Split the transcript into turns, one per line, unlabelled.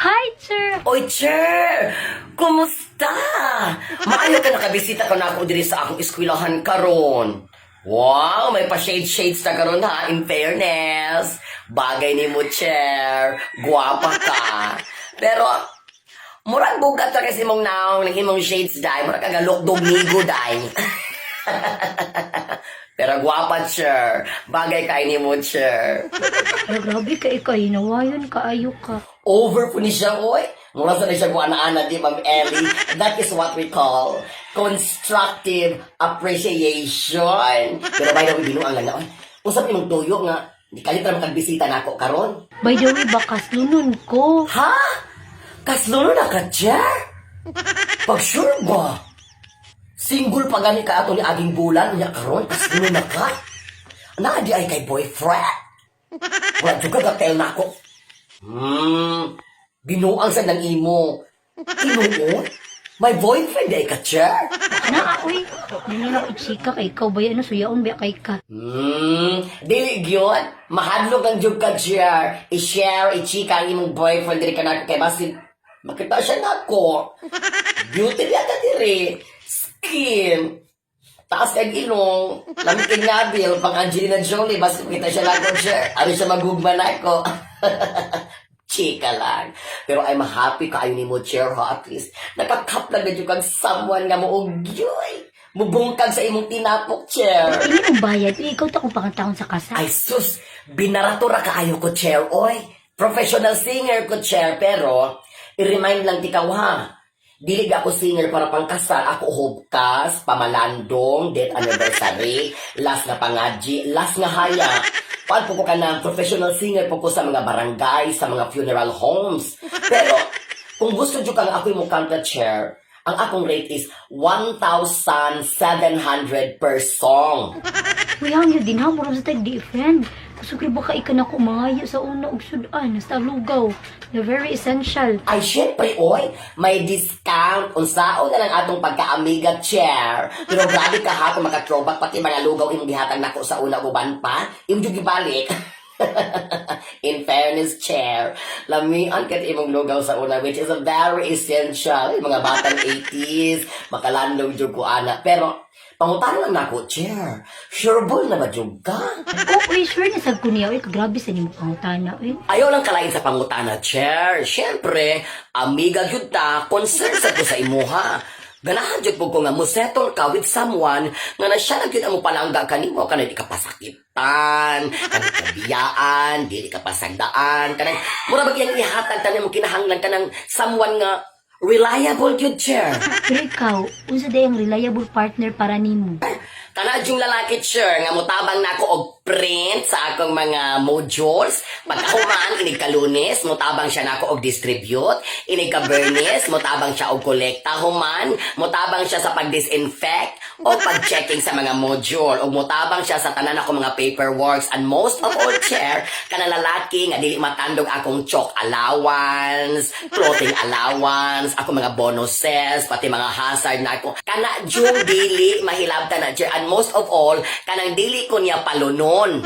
Hi, sir!
Oy, Cher! Kumusta? Maayo ka nakabisita ka na ako diri sa akong eskwelahan karon. Wow, may pa-shade-shades na karon ha, in fairness. Bagay ni mo, Cher. Guwapa ka. Pero, murag bugat ka kasi mong naong ng imong shades, day. Murag ka galukdog nigo, day. Pero guwapa, Cher. Bagay kay ni mo, Cher.
Ay, grabe ka ikaw, hinawayon ka, ayo ka.
Over po ni siya, oy. Mura sa na siya ana-ana di, Ma'am Ellie. That is what we call constructive appreciation. Pero by the way, binuang lang na, oy. Usap imong tuyo nga, di kalit ra makagbisita nako karon.
By the way, bakas lunon ko.
Ha? Kasluno na ka, Cher? Pag sure ba? Single pa gani ka ato ni aging bulan, unya karon, kasluno na ka? Naa di ay kay boyfriend? Wala juga gatel na ako. Binuang sa ng imo. Tinuod? May boyfriend di ay ka, Cher?
Naa, uy. Hindi na ako chika kay ikaw ba ano, suyaon ba kay ka.
Dili gyud. Mahadlok ang jud ka, Cher. I-share, i-chika ang imong boyfriend diri ka nako kay basin makita siya nako. Beauty niya ka diri. Skin. Taas kag ilong. Lamig kay Nabil, pang Angelina Jolie, basin makita siya nako, Cher. Ano siya magugma nako. Chika lang. Pero I'm happy kaayo ni mo, Cher, ha? At least, nakakap lang na kag someone nga mo ugyoy. Mubungkag sa imong tinapok, Cher.
Ini mong bayad, uy, ikaw ta kung pangantaon sa kasa.
Ay sus, binarato ra kaayo ko, Chair. Oy, professional singer ko, Chair. Pero, i-remind lang tikaw ha. Dili ako singer para pangkasal. Ako hubkas, pamalandong, death anniversary, last nga pangadji, last nga haya. Paan po ko ka ng professional singer po ko sa mga barangay, sa mga funeral homes. Pero, kung gusto nyo kang ako'y mukanta, Chair, ang akong rate is 1,700 per song.
Uy, hangyo din ha, murag sa tag di friend. Kusog ba ka ikan ako mangayo sa una og sudan, sa lugaw. The very essential.
Ay, syempre, oy, may discount. Unsaon na lang atong pagkaamiga, Chair. Pero grabe ka ha, kung maka-throwback, pati mga lugaw imong gihatag nako sa una uban pa, imong jud gibalik. In fairness, Chair, lamian kat imong lugaw sa una, which is a very essential. Yung mga batang 80s, makalandong jud ko ana. Pero, pangutana lang nako, Chair. Sure ball na ba jud ka?
Oh, uy, sure na sad ko niya, uy, grabe sa nimo pangutana, uy.
Ayaw lang kalain sa pangutana, Chair. Siyempre, amiga gyud ta, concern sa ko sa imuha. Ganahan jud po ko nga mo settle ka with someone nga na siya lang gyud ang mopalangga kanimo, kanang di ka pasakitan, kanang kabiyaan, dili ka pasagdaan, kanang mura ba kayang ihatag tanan mo kinahanglan kanang someone nga reliable gyud, Chair.
Pero ikaw, unsa day ang reliable partner para nimo?
Kana yung lalaki, Chair, nga motabang nako og print sa akong mga modules. Pagkahuman, inig ka Lunes, motabang siya nako og distribute. Inig ka Bernes, motabang siya og kolekta. Human, motabang siya sa pag-disinfect o pag-checking sa mga module. O motabang siya sa tanan ako mga paperworks. And most of all, Chair, kana lalaki nga dili matandog akong chalk allowance, clothing allowance, ako mga bonuses, pati mga hazard na ako. Kana jung dili mahilabtan na, Chair. And most of all, kanang dili ko niya palunon.